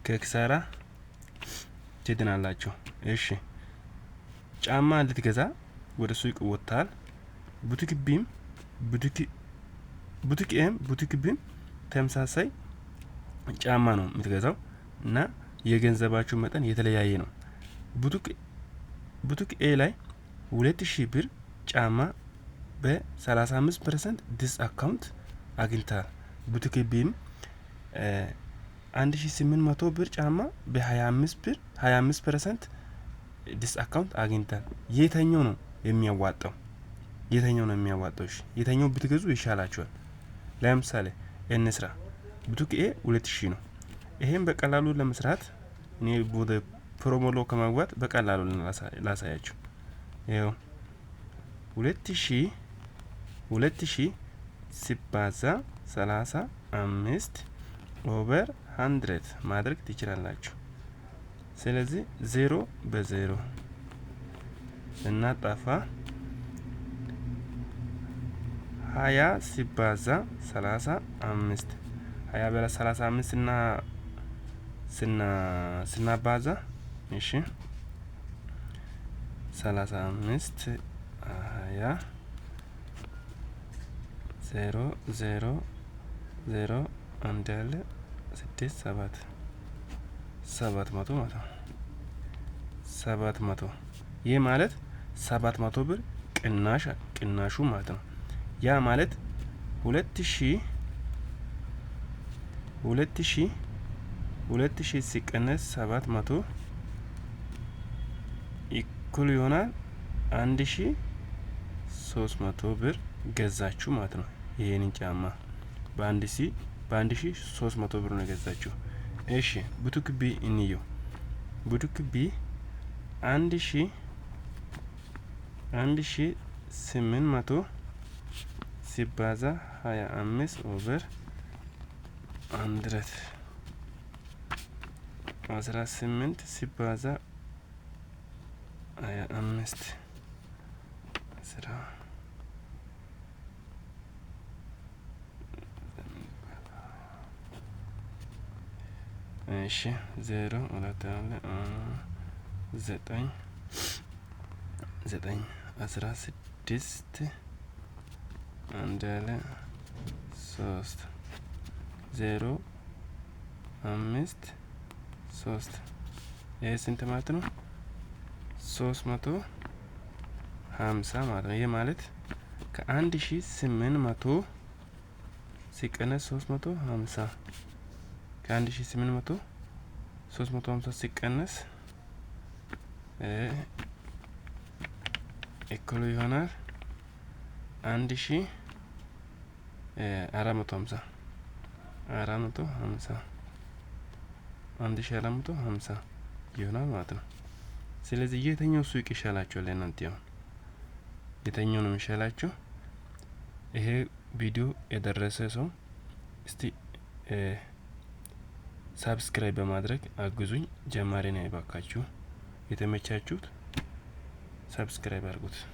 ከኪሳራ ትድናላችሁ። እሺ፣ ጫማ ልትገዛ ወደ ሱቅ ወጥተሃል። ቡቲክ B ም ቡቲክ A ም ቡቲክ B ም ተመሳሳይ ጫማ ነው የምትገዛው እና የገንዘባችሁ መጠን የተለያየ ነው። ቡቲክ A ላይ 2000 ብር ጫማ በ35% discount አግኝተሃል። ቡቲክ B ም 1800 ብር ጫማ በ25 ብር 25% discount አግኝተሃል። የትኛው ነው የሚያዋጣው? የትኛው ነው የሚያዋጣው? እሺ፣ የትኛው ብትገዙ ይሻላችኋል? ለምሳሌ እንስራ። ቡቲክ A 2000 ነው። ይሄን በቀላሉ ለመስራት እኔ ወደ ፎርሙላ ከመግባት በቀላሉ ላሳያችሁ። ይኸው 2000፣ 2000 ሲባዛ 35 over 100 ማድረግ ትችላላችሁ። ስለዚህ ዜሮ በዜሮ እናጠፋ፣ 20 ሲባዛ 35፣ 20 በ35 ስና ስና ስናባዛ፣ እሺ፣ 35፣ 20፣ ዜሮ ዜሮ ዜሮ አንድ ያለ ስድስት ሰባት፣ 700 ማለት ነው። 700፣ ይህ ማለት 700 ብር ቅናሽ ቅናሹ ማለት ነው። ያ ማለት 2000፣ 2000፣ 2000 ሲቀነስ 700 እኩል ይሆናል 1300 ብር ገዛችሁ ማለት ነው። ይሄንን ጫማ በ1300 ብር ነው የገዛችሁ። እሺ፣ ቡቲክ B እንየው። ቡቲክ B 1800 ሲባዛ 25 over 100፣ 18 ሲባዛ 25፣ አስራ እሺ፣ ዜሮ ሁለት አለ ዘጠኝ ዘጠኝ 16 አንድ ያለ ሶስት ዜሮ አምስት ሶስት። ይህ ስንት ማለት ነው? 350 ማለት ነው። ይህ ማለት ከ1800 ሲቀነስ 350፣ ከ1800 350 ሲቀነስ እኩል ይሆናል 1450፣ 450፣ 1450 ይሆናል ማለት ነው። ስለዚህ የትኛው ሱቅ ይሻላችኋል? ለእናንተ አሁን የትኛው ነው የሚሻላችሁ? ይሄ ቪዲዮ የደረሰ ሰው እስቲ subscribe በማድረግ አግዙኝ። ጀማሪ ነኝ፣ እባካችሁ የተመቻችሁት subscribe አድርጉት።